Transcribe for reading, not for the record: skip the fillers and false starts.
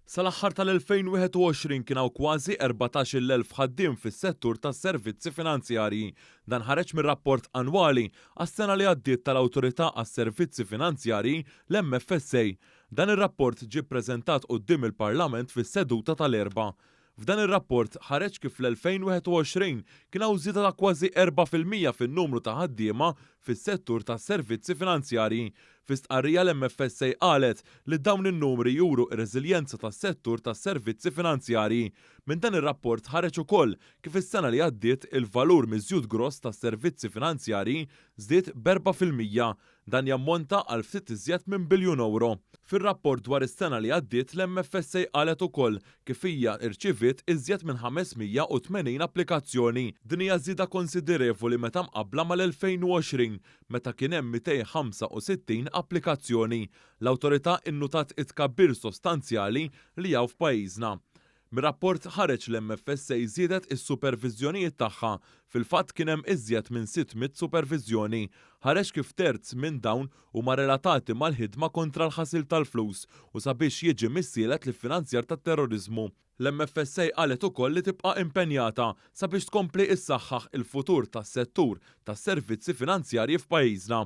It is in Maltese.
Sal-aħħar tal-2021 kien hawn kważi 14,000 ħaddiem fis-settur tas-servizzi finanzjarji. Dan ħareġ mir-rapport annwali għas-sena li għaddiet tal-Awtorità għas-Servizzi Finanzjarji, l-MFSA. Dan ir-rapport ġie ppreżentat quddiem il-Parlament fis-seduta tal-Erbgħa. F'dan ir-rapport ħareġ kif fl-2021 kien hawn żieda ta' kważi 4% fin-numru ta' ħaddiema fis-settur tas-servizzi finanzjarji. Fi stqarrija l-MFSA qalet li dawn in-numri juru r-reżiljenza tas-settur tas-servizzi finanzjarji. Minn dan ir-rapport ħareġ ukoll kif is-sena li għaddiet il-valur miżjud gross tas-servizzi finanzjarji żdied b'4%. Dan jammonta għal ftit iżjed minn biljun ewro. Fir-rapport dwar is-sena li għaddiet l-MFSA qalet ukoll kif hija rċiviet iżjed minn 580 applikazzjoni. Din hija żieda konsiderevoli meta mqabbla mal-2020 meta kien hemm 265 applikazzjoni. L-awtorità innutat it-tkabbir sostanzjali li hawn f'pajjiżna. Mir-rapport ħareġ l-MFSA żiedet is-superviżjonijiet tagħha. Fil-fatt kien hemm iżjed minn 600 superviżjoni. Ħareġ kif terz minn dawn huma relatati mal-ħidma kontra l-ħasil tal-flus u sabiex jiġi missielet l-iffinanzjar tat-terroriżmu. L-MFSA qalet ukoll li tibqa' impenjata sabiex tkompli issaħħaħ il-futur tas-settur tas-servizzi finanzjarji f'pajjiżna.